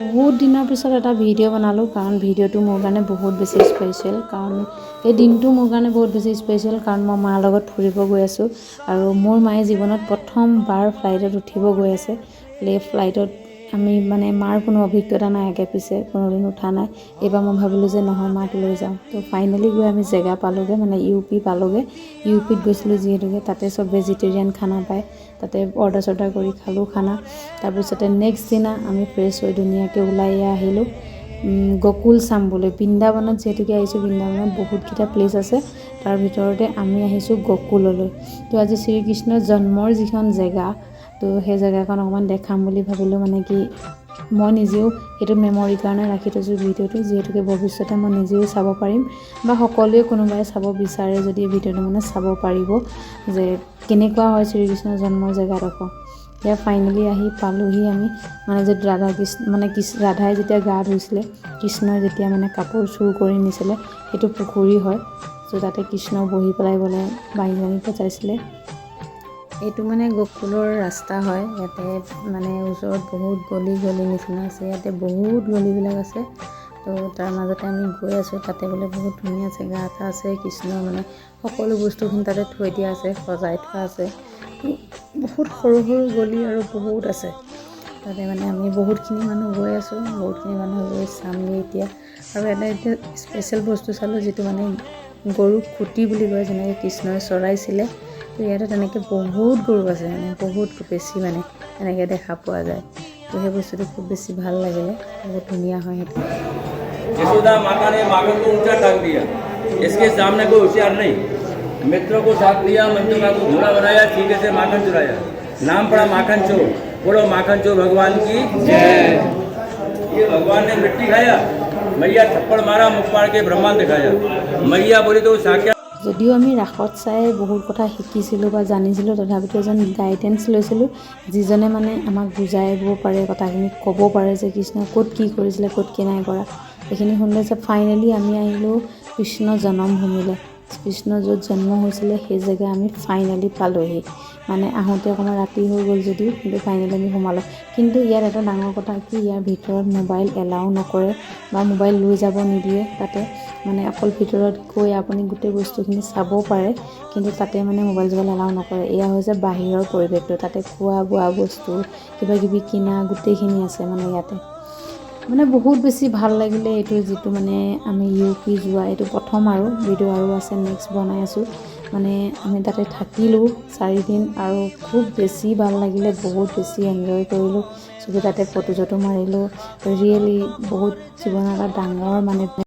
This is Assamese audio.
বহুত দিনৰ পিছত এটা ভিডিঅ' বনালোঁ, কাৰণ ভিডিঅ'টো মোৰ কাৰণে বহুত বেছি স্পেচিয়েল, কাৰণ এই দিনটো মোৰ কাৰণে বহুত বেছি স্পেচিয়েল, কাৰণ মই মাৰ লগত ফুৰিব গৈ আছোঁ আৰু মোৰ মায়ে জীৱনত প্ৰথমবাৰ ফ্লাইটত উঠিব গৈ আছে। এই ফ্লাইটত আমি মানে মাৰ কোনো অভিজ্ঞতা নাই, আগে পিছে কোনোদিন উঠা নাই। এইবাৰ মই ভাবিলোঁ যে নহয়, মাক লৈ যাওঁ। তো ফাইনেলি গৈ আমি জেগা পালোঁগৈ, মানে ইউ পি পালোঁগৈ। ইউ পিত গৈছিলোঁ যিহেতুকে তাতে চব ভেজিটেৰিয়ান খানা পায়। তাতে অৰ্ডাৰ চৰ্ডাৰ কৰি খালোঁ খানা। তাৰপিছতে নেক্সট দিনা আমি ফ্ৰেছ হৈ ধুনীয়াকৈ ওলাই আহিলোঁ গকুল চাম বুলি। বৃন্দাবনত যিহেতুকে আহিছোঁ, বৃন্দাবনত বহুতকেইটা প্লেচ আছে, তাৰ ভিতৰতে আমি আহিছোঁ গকুললৈ। তো আজি শ্ৰীকৃষ্ণৰ জন্মৰ যিখন জেগা, তো সেই জেগাখন অকণমান দেখাম বুলি ভাবিলোঁ। মানে কি, মই নিজেও সেইটো মেমৰিৰ কাৰণে ৰাখি থৈছোঁ ভিডিঅ'টো, যিহেতুকে ভৱিষ্যতে মই নিজেও চাব পাৰিম বা সকলোৱে কোনোবাই চাব বিচাৰে যদি এই ভিডিঅ'টো মানে চাব পাৰিব যে কেনেকুৱা হয় শ্ৰীকৃষ্ণৰ জন্মৰ জেগাডোখৰ। এতিয়া ফাইনেলি আহি পালোহি আমি। মানে য'ত ৰাধা কৃষ্ণ, মানে ৰাধাই যেতিয়া গা ধুইছিলে, কৃষ্ণই যেতিয়া মানে কাপোৰ চুৰ কৰি নিছিলে, সেইটো পুখুৰী হয়। ত' তাতে কৃষ্ণ বহি পেলাই বোলে বাঁহী বাঁহী বজাইছিলে। এইটো মানে গকুলৰ ৰাস্তা হয়। ইয়াতে মানে ওচৰত বহুত গলি গলি নিচিনা আছে, ইয়াতে বহুত গলিবিলাক আছে। তো তাৰ মাজতে আমি গৈ আছোঁ। তাতে বোলে বহুত ধুনীয়া জেগা এটা আছে, কৃষ্ণৰ মানে সকলো বস্তুখিনি তাতে থৈ দিয়া আছে, সজাই থোৱা আছে। বহুত সৰু সৰু গলি আৰু বহুত আছে তাতে। মানে আমি বহুতখিনি মানুহ গৈ আছোঁ, বহুতখিনি মানুহ গৈ চামগৈ এতিয়া। আৰু এটা এতিয়া স্পেচিয়েল বস্তু চালোঁ, যিটো মানে গৰুক খুটি বুলি কয়, যেনেকৈ কৃষ্ণই চৰাইছিলে। তো ইয়াতে তেনেকৈ বহুত গৰু আছে, মানে বহুত বেছি, মানে এনেকৈ দেখা পোৱা যায়। তো সেই বস্তুটো খুব বেছি ভাল লাগিলে, বহুত ধুনীয়া হয় সেইটো। यशोदा माता ने माखन को ऊंचा टांग दिया, इसके सामने कोई होशियार नहीं। मित्रों को साथ लिया, मंजुका को घोड़ा बनाया, सीधे से माखन चुराया, नाम पड़ा माखन चोर। बोलो माखन चोर भगवान की जय। ये भगवान ने मिट्टी खाया, मैया थप्पड़ मारा, मुख फाड़ के ब्रह्मांड दिखाया। मैया बोली तो साक्या যদিও আমি ৰাসত চাই বহুত কথা শিকিছিলোঁ বা জানিছিলোঁ, তথাপিতো এজন গাইডেঞ্চ লৈছিলোঁ, যিজনে মানে আমাক বুজাব পাৰে, কথাখিনি ক'ব পাৰে যে কৃষ্ণই ক'ত কি কৰিছিলে, ক'ত কি নাই কৰা, সেইখিনি শুনিলে যে ফাইনেলি আমি আহিলোঁ কৃষ্ণ জন্মভূমিলৈ। কৃষ্ণ য'ত জন্ম হৈছিলে, সেই জেগা আমি ফাইনেলি পালোহি। মানে আহোঁতে অকণমান ৰাতি হৈ গ'ল যদিও, কিন্তু ফাইনেলি আমি সোমালোঁ। কিন্তু ইয়াত এটা ডাঙৰ কথা কি, ইয়াৰ ভিতৰত মোবাইল এলাউ নকৰে বা মোবাইল লৈ যাব নিদিয়ে তাতে। মানে অকল ভিতৰত গৈ আপুনি গোটেই বস্তুখিনি চাব পাৰে, কিন্তু তাতে মানে মোবাইল চোবাইল এলাউ নকৰে। এয়া হৈছে বাহিৰৰ পৰিৱেশটো। তাতে খোৱা বোৱা বস্তু, কিবা কিবি কিনা গোটেইখিনি আছে। মানে ইয়াতে মানে বহুত বেছি ভাল লাগিলে। এইটো যিটো মানে আমি ইউ পি যোৱা এইটো প্ৰথম আৰু ভিডিঅ', আৰু আছে, নেক্সট বনাই আছোঁ। মানে আমি তাতে থাকিলোঁ 4 দিন আৰু খুব বেছি ভাল লাগিলে, বহুত বেছি এনজয় কৰিলোঁ। চবে তাতে ফটো চটো মাৰিলোঁ। ৰিয়েলি বহুত জীৱনৰ এটা ডাঙৰ মানে